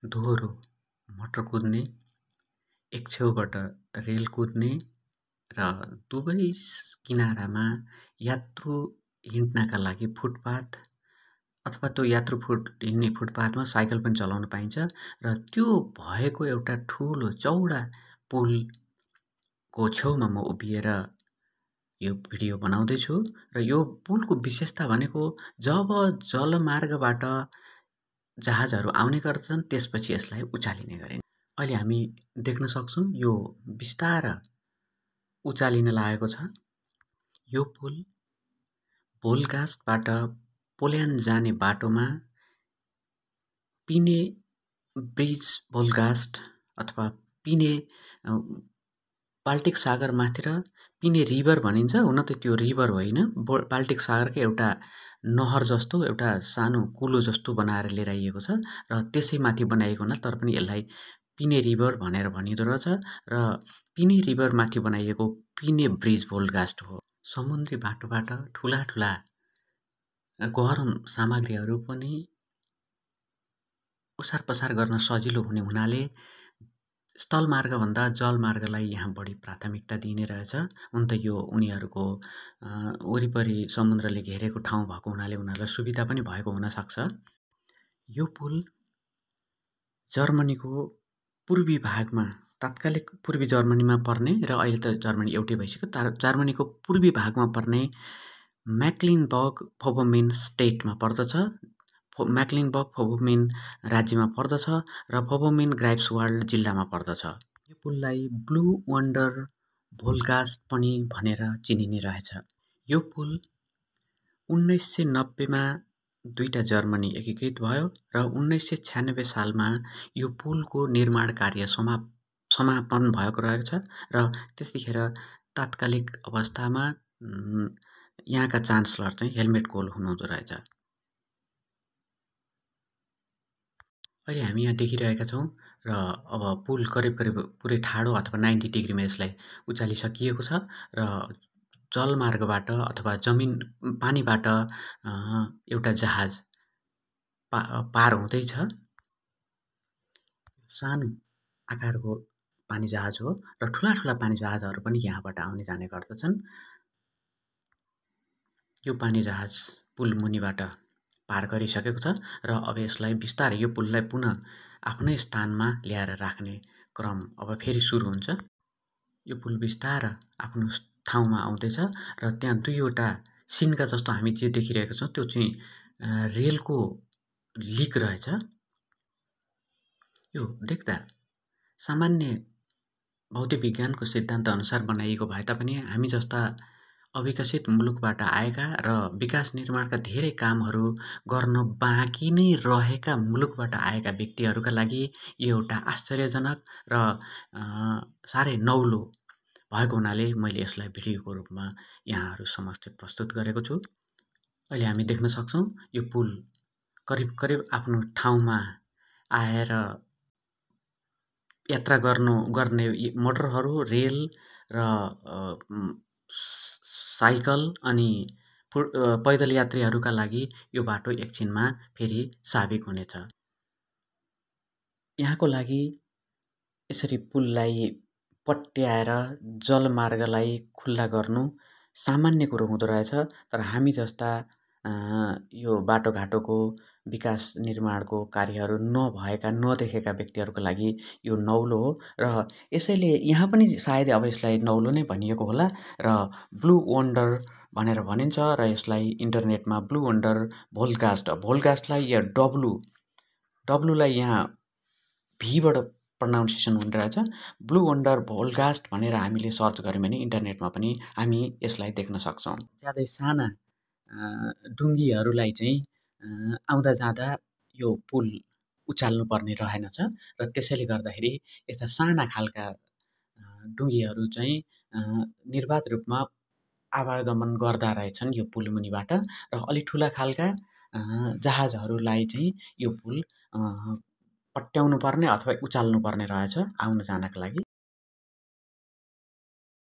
दोहोरो मोटर कुद्ने, एक छेउबाट रेल कुद्ने र दुवै किनारामा यात्रु हिँड्नका लागि फुटपाथ अथवा त्यो यात्रु हिँड्ने फुटपाथमा साइकल पनि चलाउन पाइन्छ र त्यो भएको एउटा ठुलो चौडा पुलको छेउमा म उभिएर यो भिडियो बनाउँदैछु र यो पुलको विशेषता भनेको जब जलमार्गबाट जहाजहरू आउने गर्छन् त्यसपछि यसलाई उचालिने गरिन्छ। अहिले हामी देख्न सक्छौं यो बिस्तार उचालिन लागेको छ। यो पुल भोलगास्टबाट पोल्यान्ड जाने बाटोमा पिने ब्रिज भोलगास्ट अथवा पिने बाल्टिक सागर माथि र पिने रिभर भनिन्छ। हुन त त्यो रिभर होइन, बाल्टिक सागरकै एउटा नहर जस्तो एउटा सानो कुलो जस्तो बनाएर लिएर आइएको छ र त्यसै माथि बनाइएको हुनाले तर पनि यसलाई पिने रिभर भनेर भनिँदो रहेछ र पिने रिभर माथि बनाइएको पिने ब्रिज भोलगास्ट हो। समुद्री बाटोबाट ठुला गरम सामग्रीहरू पनि ओसार पसार गर्न सजिलो हुने हुनाले स्थलमार्गभन्दा जलमार्गलाई यहाँ बढी प्राथमिकता दिइने रहेछ। हुन त यो उनीहरूको वरिपरि समुद्रले घेरेको ठाउँ भएको हुनाले उनीहरूलाई सुविधा पनि भएको हुन सक्छ। यो पुल जर्मनीको पूर्वी भागमा तात्कालिक पूर्वी जर्मनीमा पर्ने र अहिले त जर्मनी एउटै भइसक्यो जर्मनीको पूर्वी भागमा पर्ने मेक्लेनबर्ग-फोर्पोमेन स्टेटमा पर्दछ। मेक्लेनबर्ग-फोर्पोमेन राज्यमा पर्दछ र फोर्पोमेन ग्राइफ्सवाल्ड जिल्लामा पर्दछ। यो पुललाई ब्लू वन्डर भोलगास्ट पनि भनेर चिनिने रहेछ। यो पुल 1990 मा दुईटा जर्मनी एकीकृत भयो र 1996 सालमा यो पुलको निर्माण कार्य समापन भएको रहेको छ र त्यतिखेर तात्कालिक अवस्थामा यहाँका चान्सलर चाहिँ हेलमेट कोल हुनुहुँदो रहेछ। अहिले हामी यहाँ देखिरहेका छौं र अब पुल करिब पुरै ठाडो अथवा 90 डिग्रीमा यसलाई उचालिसकिएको छ र जलमार्गबाट अथवा पानीबाट एउटा जहाज पार हुँदैछ। सानो आकारको पानी जहाज हो र ठुला पानी जहाजहरू पनि यहाँबाट आउने जाने गर्दछन्। यो पानी जहाज पुल मुनिबाट पार गरिसकेको छ र अब यसलाई बिस्तारै यो पुललाई पुनः आफ्नै स्थानमा ल्याएर राख्ने क्रम अब फेरि सुरु हुन्छ। यो पुल बिस्तार आफ्नो ठाउँमा आउँदैछ र त्यहाँ दुईवटा सिनका जस्तो हामी जे देखिरहेका छौं त्यो चाहिँ रेलको लिक रहेछ। यो देख्दा सामान्य भौतिक विज्ञानको सिद्धान्त अनुसार बनाइएको भए तापनि हामी जस्ता अविकसित मुलुकबाट आएका र विकास निर्माणका धेरै कामहरू गर्न बाँकी नै रहेका मुलुकबाट आएका व्यक्तिहरूका लागि यो एउटा आश्चर्यजनक र साह्रै नौलो भएको हुनाले मैले यसलाई भिडियोको रूपमा यहाँहरू समक्ष प्रस्तुत गरेको छु। अहिले हामी देख्न सक्छौं यो पुल करिब आफ्नो ठाउँमा आएर यात्रा गर्ने मोटरहरू, रेल र साइकल अनि पैदल यात्रीहरूका लागि यो बाटो एकछिनमा फेरि स्वाभाविक हुनेछ। यहाँको लागि यसरी पुललाई पट्याएर जलमार्गलाई खुल्ला गर्नु सामान्य कुरो हुँदो रहेछ, तर हामी जस्ता यो बाटोघाटोको विकास निर्माणको कार्यहरू नभएका नदेखेका व्यक्तिहरूको लागि यो नौलो हो र यसैले यहाँ पनि सायद अब यसलाई नौलो नै भनिएको होला र ब्लू वन्डर भनेर भनिन्छ र यसलाई इन्टरनेटमा ब्लू वन्डर भोलगास्टलाई या डब्लुलाई यहाँ भीबाट प्रनाउन्सिएसन हुने रहेछ। ब्लू वन्डर भोलगास्ट भनेर हामीले सर्च गर्यौं भने इन्टरनेटमा पनि हामी यसलाई देख्न सक्छौं। ज्यादै साना डुङ्गीहरूलाई चाहिँ आउँदा जाँदा यो पुल उचाल्नु पर्ने रहेनछ र त्यसैले गर्दाखेरि यस्ता साना खालका डुङ्गीहरू चाहिँ निर्वाध रूपमा आवागमन गर्दा रहेछन् यो पुल मुनिबाट र अलि ठुला खालका जहाजहरूलाई चाहिँ यो पुल पट्याउनु पर्ने अथवा उचाल्नु पर्ने रहेछ आउन जानका लागि।